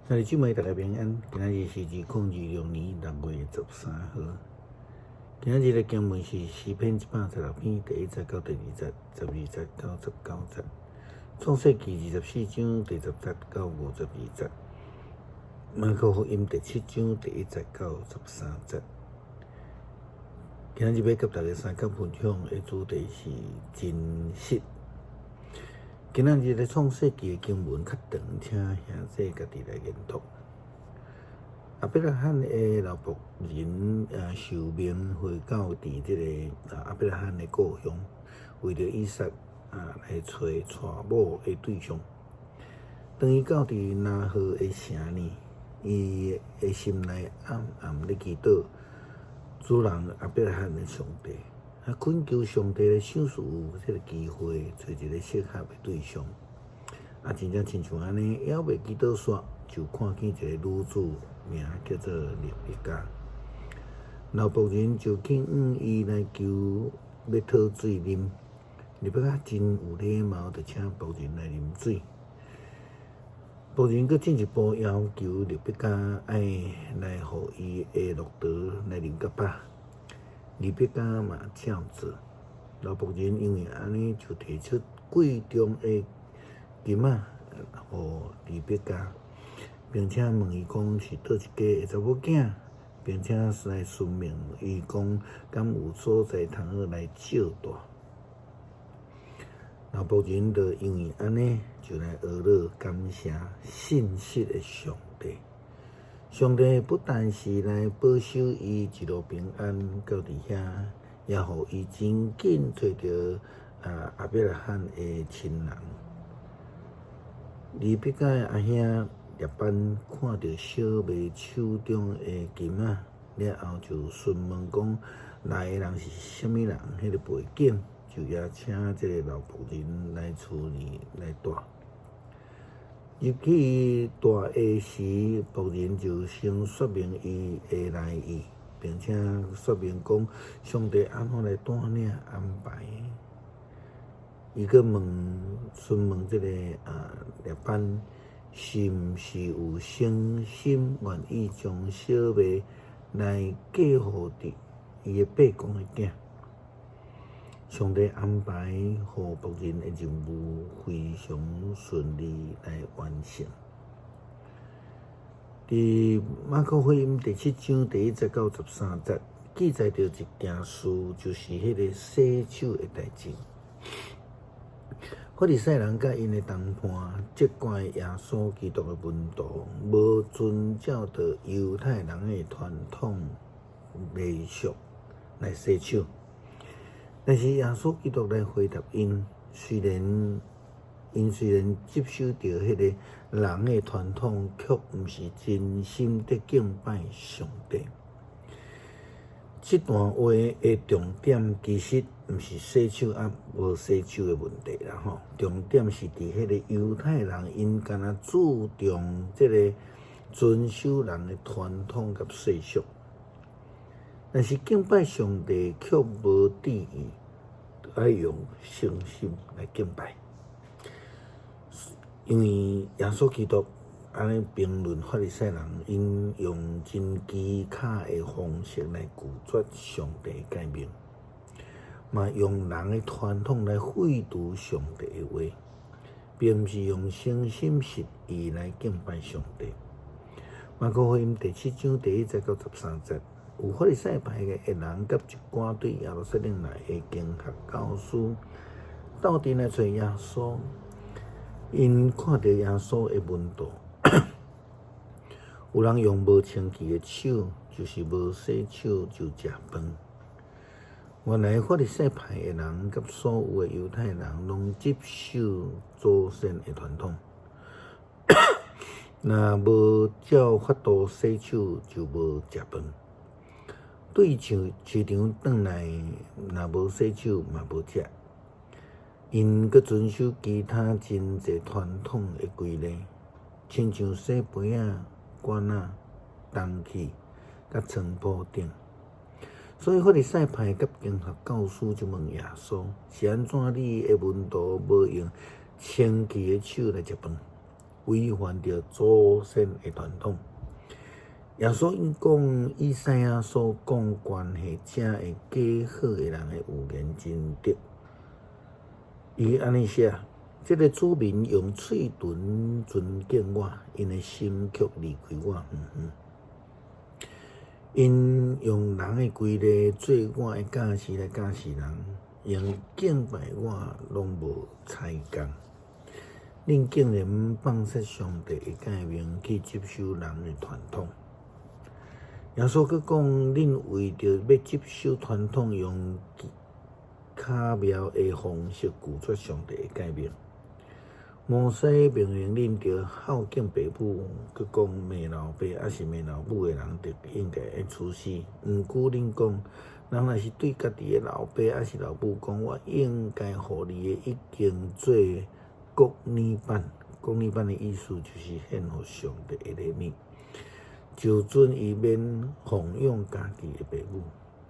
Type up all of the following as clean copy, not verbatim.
兄弟姊妹，大家平安。今仔日是2026年6月13號。今仔日的經文是詩篇116篇第1節到第2節，12節到19節；創世記24章第10節到52節；馬可福音第7章第1節到13節。今仔日欲佮大家相共分享的主題是真實。今仔日的創世記的經文較長，請兄弟家己來研讀。亞伯拉罕的老僕人受命回到佇這个亞伯拉罕的故鄉，為著以撒來揣娶某的對象。當伊到佇拿鶴的城呢，伊的心內暗暗咧祈禱主人亞伯拉罕的上帝。懇求上帝來賞賜有這个機會，揣一个適合的對象。真正親像按呢，猶未祈禱煞，就看見一个女子，名叫做利百加。老僕人就去向伊來求欲討水啉。利百加真有禮貌，就請僕人來啉水。僕人閣進一步要求利百加愛來予伊的駱駝來啉較飽。利百加嘛照做，老僕人因為按呢就提出貴重的金仔予利百加，並且問伊講是佗一家的查某囝，並且來詢問伊講敢有所在通好來借蹛。老僕人就因為按呢就來呵咾感謝信實的上帝。上帝不但是來保守伊一路平安到佇遐，也予伊真緊揣著亞伯拉罕的親人。利百加的阿兄拉班看著小妹手中的金仔了後，就詢問講來的人是啥物人，彼个背景，就邀請這个老僕人來厝裡來蹛。入去蹛的時，僕人就先說明伊的來意，並且說明講上帝按怎來帶領安排。伊閣問詢問這个拉班是毋是有誠心願意將小妹來嫁予佇伊的伯公的囝。上帝安排予僕人的任務非常順利來完成。佇馬可福音第7章第1節到13節記載著一件事，就是彼个洗手的代誌。法利賽人佮𪜶的同伴責怪耶穌基督的門徒，無遵照著猶太人的傳統禮俗來洗手。但是耶穌基督來回答𪜶，雖然𪜶雖然接受著彼个人的傳統，卻毋是真心佇敬拜上帝。這段話的重點其實毋是洗手抑無洗手的問題啦吼，重點是佇彼個猶太人𪜶敢若注重這个遵守人的傳統佮習俗。但是敬拜上帝卻無注意愛用誠心來敬拜，因為耶穌基督按呢評論法利賽人，𪜶用真機巧的方式來拒絕上帝的誡命，嘛用人的傳統來廢除上帝的話，並毋是用誠心實意來敬拜上帝。馬可福音第7章第1節到13節。有法利賽派的人，佮一寡對耶路撒冷來的經學教師，鬥陣來揣耶穌。𪜶看著耶穌的門徒，有人用無清潔的手，就是無洗手就食飯。原來法利賽派的人佮所有的猶太人，攏接受祖先的傳統，若無照法度洗手，就無食飯。對市市場轉來，若無洗手嘛無食。𪜶閣遵守其他真濟傳統的規例，親像洗杯仔、罐仔、銅器、佮床鋪等。所以法利賽派佮經學教師就問耶穌：是按怎你的門徒無用清潔的手來食飯？違反著祖先的傳統。耶穌伊講以賽亞所講關係這个假好的人的預言真著。伊按呢寫：這个子民用喙唇尊敬我，𪜶的心卻離開我遠遠。𪜶用人的規例做我的教示來教示人，用敬拜我攏無彩工。恁竟然放棄上帝的誡命，去接受人的傳統。耶穌閣講：恁為著欲接受傳統，用巧妙的方式拒絕上帝的誡命。摩西命令恁著孝敬爸母，閣講罵老爸抑是罵老母的人，著應該愛處死。毋過恁講，人若是對家己的老爸抑是老母講，我應該予你的已經做國爾版，國爾版的意思就是獻予上帝的禮物，就準伊免奉養家己的爸母。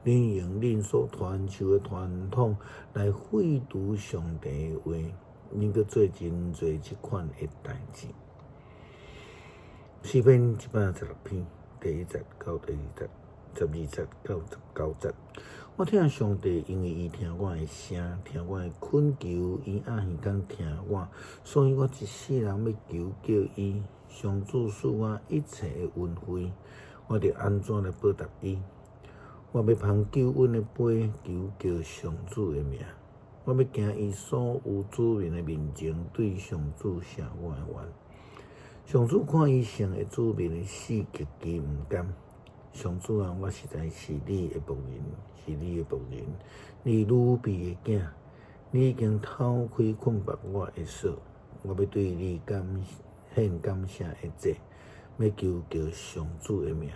恁用恁所傳授的傳統來廢除上帝的話，恁閣做真濟這款的代誌。詩篇116篇第一節到第二節，12節到19節。我疼上帝，因為伊聽我的聲，聽我的懇求，伊掩耳孔聽我，所以我一世人欲求告伊。上主賜我一切的恩惠，我著按怎來報答伊？我欲捧救恩的杯，求告上主的名。我欲行伊所有子民的面前，對上主謝我的願。上主看伊聖的子民的死極其毋甘。上主啊，我實在是你的僕人，是你的僕人，你預備的囝，你已經透開捆縛我的索，我欲對你感獻感謝的祭，欲求告上主的名。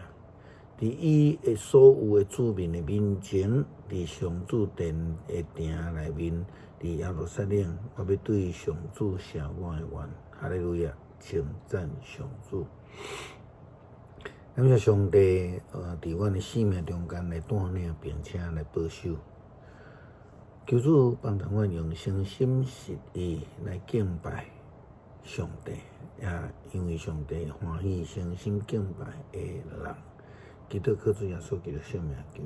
佇伊的所有的子民的面前，佇上主殿的埕內面，佇耶路撒冷，我欲對上主謝我的願。哈利路亞，稱讚上主。感謝上帝，佇阮的生命中間來帶領，並且來保守。求主幫助阮用誠心實意來敬拜上帝，也因為上帝歡喜誠心敬拜的人。祈禱靠主耶穌基督聖名求。